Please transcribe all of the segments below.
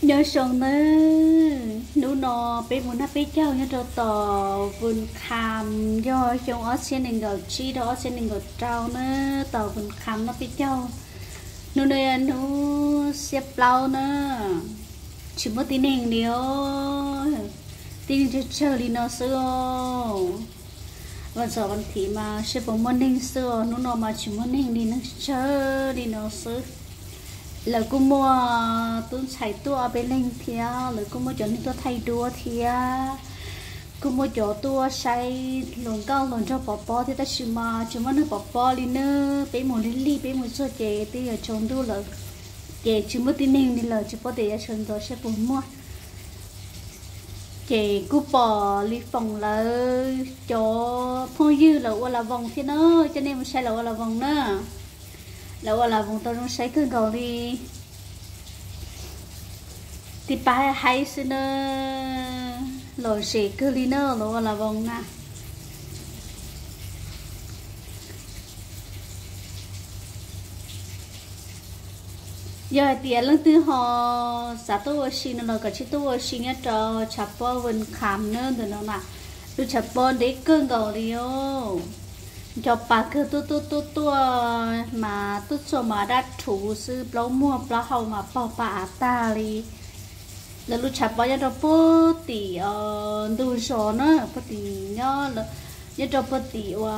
Nyob zoo nawb, hnub no peb mus noj peb caug nyob rau tom Vus Kham, yog xyoo ob txhiab nees nkaum tsib rau ob txhiab nees nkaum rau nawb, tom Vus Kham noj peb caug. Hnub no yog hnub xiab plaub na, tsis muaj tib neeg li os, tib neeg tsawg tsawg li no xwb os. Vas xaum vas thiv mas seb puas muaj neeg xwb os, hnub no mas tsis muaj neeg li, neeg tsawg tsawg li no xwb. Lawv kuj muaj tub ntxhais tuaj ob peb leeg thiab, lawv kuj muaj cov neeg tuaj thaij duab thiab, kuj muaj cov tuaj saib hluas nkauj hluas nraug pov pob thiab, tab sis mas tsis muaj neeg pov pob li nawb, peb mus lig lig peb mus txog ces twb yuav tsaus ntuj lawm, ces tsis muaj tib neeg li lawm, tsis paub tias yav sawv ntxov seb puas muaj. Ces kuj pom Lis Foom lawv cov phooj ywg lawv ua las voos thiab na, coj nej mus saib lawv ua las voos na. Lawv ua las voos tau zoo saib kawg nkaus li. Tib pab haib xwb na, lom zem kawg li na lawv ua las voos na. Yog hais tias leej twg ho xav tuaj ua si no los koj sim tuaj ua si nyob rau tshav pob Vus Kham na, ntawm no na. Lub tshav pob ntev kawg nkaus li os. Cov pas kawg tuaj tuaj tuaj tuaj mas tuaj txog mas dab rhuv xwb, plaub muag plaub hau mas pog pa av tag li. Lawv lub tshav pob nyob rau puag tim ntug zos na, puag tim nyob, nyob rau puag tim ua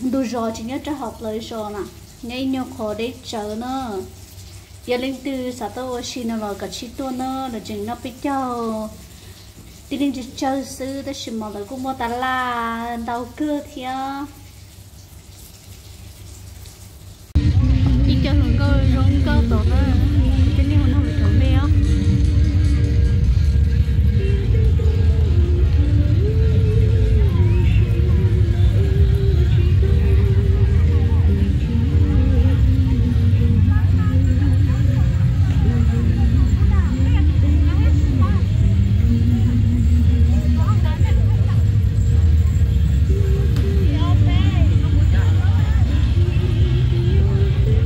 ntug zos tsis nyob rau hauv plawv zos na, nyob ib nyuag qhov deb tsawv na. Yog leej twg xav tuaj ua si no los koj sim tuaj na, lawv tseem noj peb caug, tib neeg tsawg tsawg xwb tab sis mas lawv kuj muaj tas laj ntau kawg thiab. Ib co hluas nkauj zoo nkauj tom na, tej niag mus nug lawv cov me os.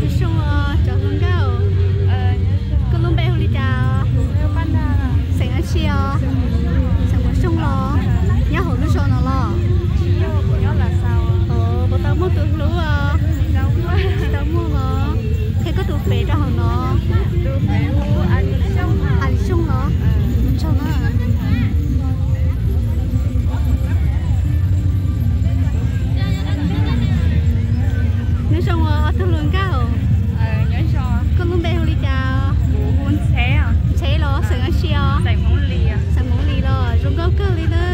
Nyob zoo os cov hluas nkauj, koj lub npe hu li cas? Xeem dab tsi os? Xeem Muas Xyooj los? Nyob hauv lub zos no los? Puas tau muaj tus hlub os? Tsis tau muaj los? Qhia koj tus fev rau hauv no. Alis Xyooj los? Ua tsaug na. Nyob zoo os ob tug hluas nkauj. Koj lub npe hu li cas? Ntxheb los? Xeem dab tsi os? Xeem Hmoob Lis los? Zoo nkauj kawg li na.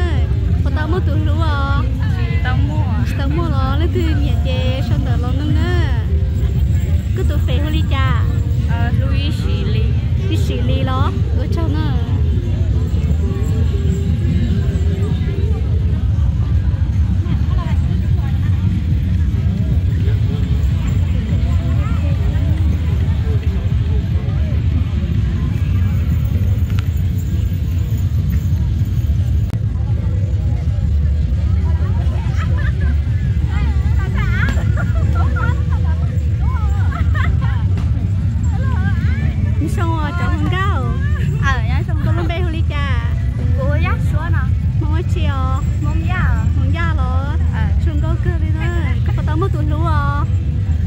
Puas tau muaj tus hlub os? Tsis tau muaj los? Leej twg nyiam ces sau ntawv los nug na. Koj tus fev hu li cas? Ib Sim Lis los? Ua tsaug na. Nyob zoo os cov hluas nkauj. Koj lub npe hu li cas? Hmoob dab tsi os? Hmoob Yaj los? Zoo nkauj kawg li na. Koj puas tau muaj tus hlub os?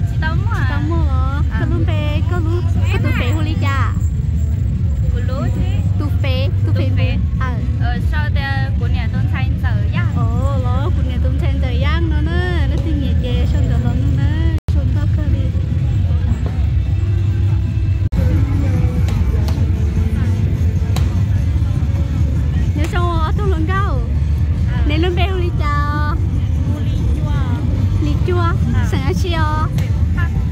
Tsis tau muaj los? Koj lub npe, koj tus fev hu li cas? Tus fev, tus fev. Los kuv niam tus ntxhais Ntxawm Yaj no na, leej twg nyiam ces sau ntawv los nug na. Zoo nkauj kawg li. Nyob zoo ob tug hluas nkauj. Neb lub npe hu li cas? Lis Cuab. Xeem dab tsi os?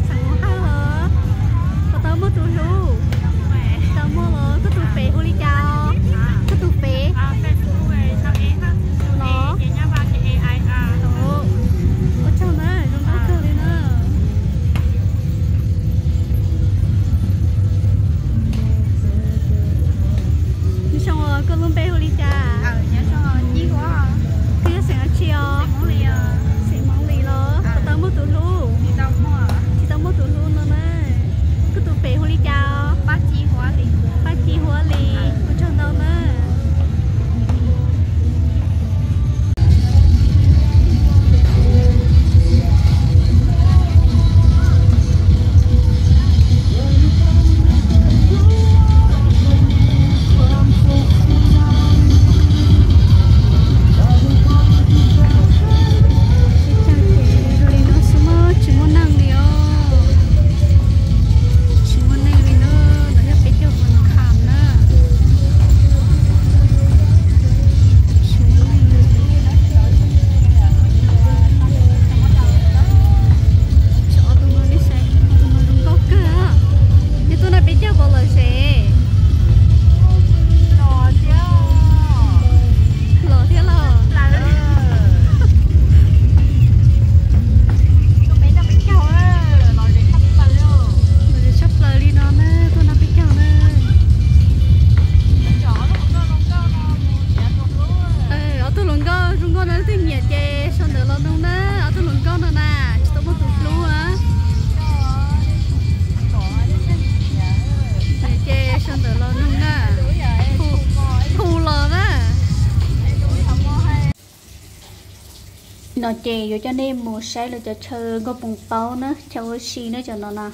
Xeem Hawj los? Puas tau muaj tus hlub? No ces yuav coj nej mus saib lawv cov chaw nkauj poom paub na, chaw ua si na cov no na.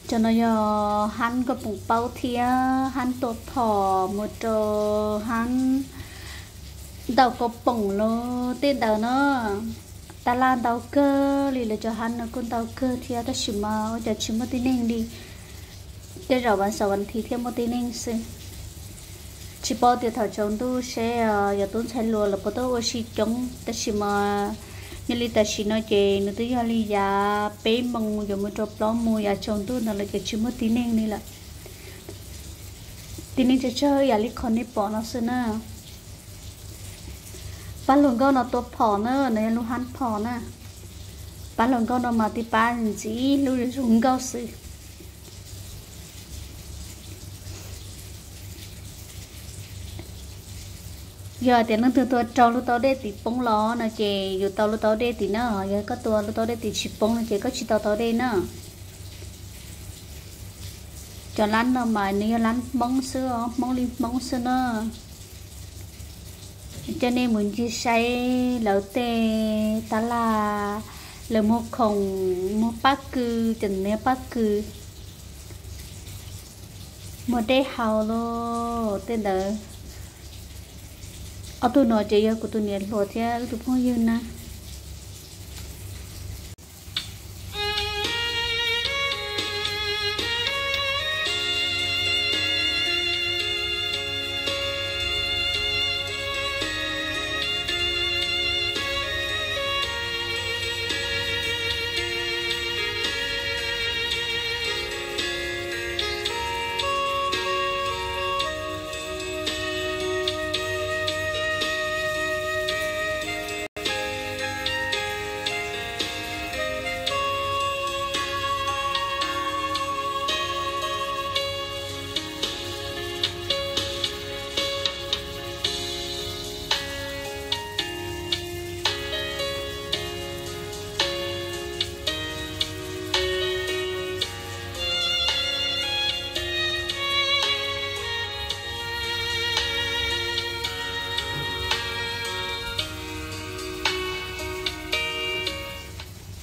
Cov no yog hab nkauj poom paub thiab hab tua phom mus rau hab ntaus kauv poom los tej ntawd na. Tab laj ntau kawg li, lawv cov hab no kuj ntau kawg thiab tab sis mas ua cas tsis muaj tib neeg li. Tej zaum vas xaum vas thiv thiaj muaj tib neeg xwb. Tsis paub tias thaum tsaus ntuj seb yog tub ntxhais hluas lawv puas tuaj ua si coob tab sis mas nyob li tam sim no ces nws twb yog li yav peb moos yuav mus rau plaub moos, yav tsaus ntuj ntawd lawm ces tsis muaj tib neeg li lawm. Tib neeg tsawg tsawg yam li qhov nej pom no xwb na. Pab hluas nkauj no tua phom na, no yog lub hab phom na. Pab hluas nkauj no mas tib pab ntxiv lub zoo nkauj xwb. Yog tias leej twg tua raug lub taub dej tim poob los no ces yus tau lub taub dej tim na, yog koj tua lub taub dej tim tsis poob no ces koj tsis tau taub dej na. Cov lab no mas nws yog lab Hmoob xwb os, Hmoob li Hmoob xwb na. Coj nej mus ncig saib lawv tej tab laj, lawv muag khoom, muag pab kws, cov niag pab kws, muag dej haus los tej ntawd. Ob tug no ces yog kuv tus niam hluas thiab wb tus phooj ywg na.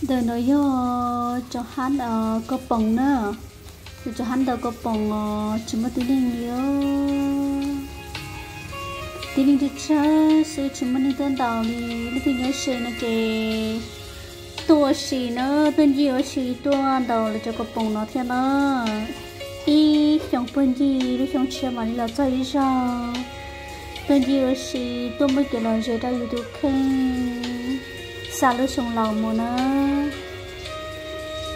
Ntawm no yog cov hab kaus poom na, yog cov hab ntaus kaus poom os, tsis muaj tib neeg li os. Tib neeg tsawg tsawg xwb, tsis muaj neeg tuaj ntaus li. Leej twg nyob ze no ces tuaj ua si na, tuaj ncig ua si tuaj ntaus lawv cov kaus poom no thiab na. Ib xyoo puag ncig lub xyoo tshiab mam li los txog ib zaug. Tuaj ncig ua si, tuaj muaj kev lom zem rau yus tus kheej, xa lub xyoo laus mus na.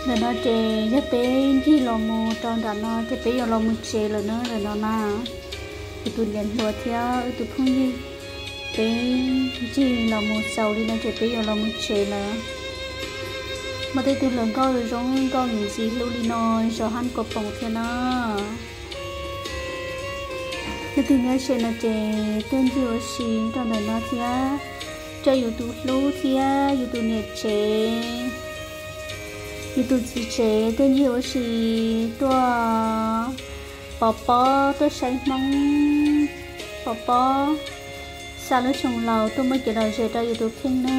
Ntawm no ces yog peb ncig los mus rau nram no ces peb yuav los mus tsev lawm na, ntawm no na. Kuv tus niam hluas thiab wb tus phooj ywg, peb ncig los mus txaus li no ces peb yuav los mus tsev lawm. Muaj tej tug hluas nkauj zoo nkauj ntxim hlub li no zov hab kaus poom thiab na. Leej twg nyob ze no ces tuaj ncig ua si rau ntawm no thiab, coj yus tus hlub thiab yus tus niam tsev, yus tus txiv tsev tuaj ncig ua si, tuaj pov pob, tuaj saib Hmoob, pov pob, xa lub xyoo laus, tuaj muaj kev lom zem rau yus tus kheej na.